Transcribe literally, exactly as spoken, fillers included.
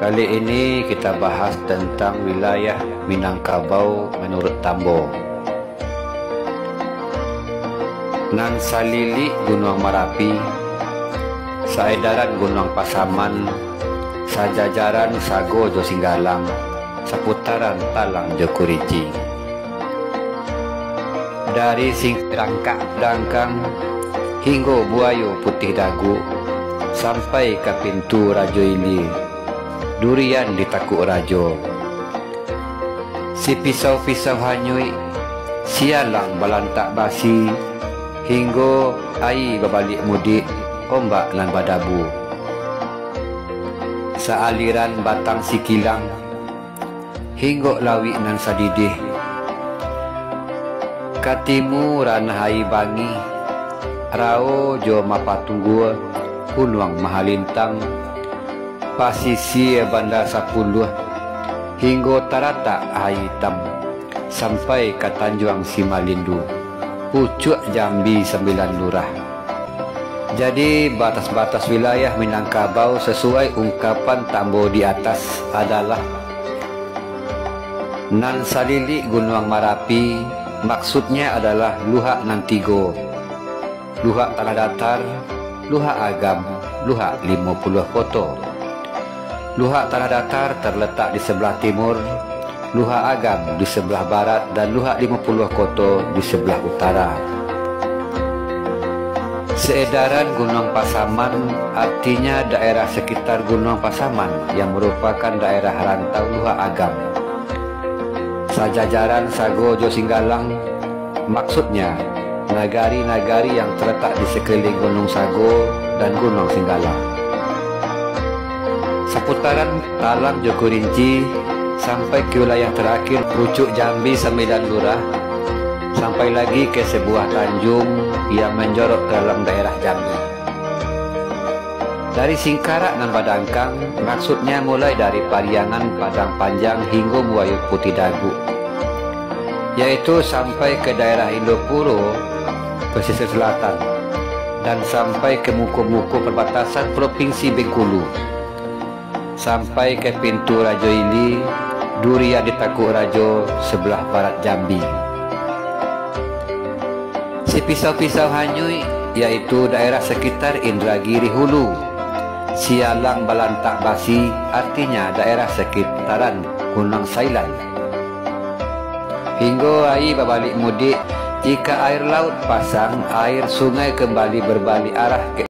Kali ini kita bahas tentang wilayah Minangkabau menurut Tambo. Nan salilik Gunuang Marapi, saedaran Gunuang Pasaman, sajajaran Sago jo Singgalang, saputaran Talang jo Kurinci. Dari Singkirangkak Dangkang hinggo Buayo Putih Dagu, sampai ka Pintu Rajo Ilie, durian ditakuk rajo. Sipisau-pisau hanyuik, sialang balantak basi, hinggo aia babaliak mudiak, ombak nan badabu. Saaliran Batang Sikilang, hinggo lauik nan sadidih. Ka timu Ranah Aia Bangih, Rao jo Mapatunggua, Gunuang Mahalintang, pasisia Banda Sapuluah, hinggo taratak Aia Itam, sampai ka Tanjuang Simalindu, pucuak Jambi Sambilan Lurah. Jadi, batas-batas wilayah Minangkabau sasuai ungkapan Tambo di atas adalah: nan salilik Gunuang Marapi, maksudnya adalah luhak nan tigo, luhak Tanah Datar, luhak Agam, luhak Limo Puluah Koto. Luhak Tanah Datar terletak di sebelah timur, luhak Agam di sebelah barat, dan luhak Limo Puluah Koto di sebelah utara. Seedaran Gunuang Pasaman, artinya daerah sekitar Gunuang Pasaman yang merupakan daerah rantau luhak Agam. Sajajaran Sago jo Singgalang, maksudnya, nagari-nagari yang terletak di sekeliling Gunuang Sago dan Gunuang Singgalang. Saputaran Talang jo Kurinci, sampai ke wilayah terakhir, pucuak Jambi Sambilan Lurah, sampai lagi ke sebuah tanjung yang menjorok ke dalam daerah Jambi. Dari Singkarak nan badangkang, maksudnya mulai dari Pariangan Padang Panjang hinggo Buayo Putih Dagu, yaitu sampai ke daerah Indopuro, pesisir selatan, dan sampai ke muko-muko perbatasan Provinsi Bengkulu, sampai ke Pintu Rajo Ilie, durian ditakuk rajo, sebelah barat Jambi. Sipisau-pisau hanyuik, yaitu daerah sekitar Indragiri Hulu. Sialang balantak basi, artinya daerah sekitaran Gunuang Sailan. Hinggo aia babaliak mudiak, jika air laut pasang, air sungai kembali berbalik arah ke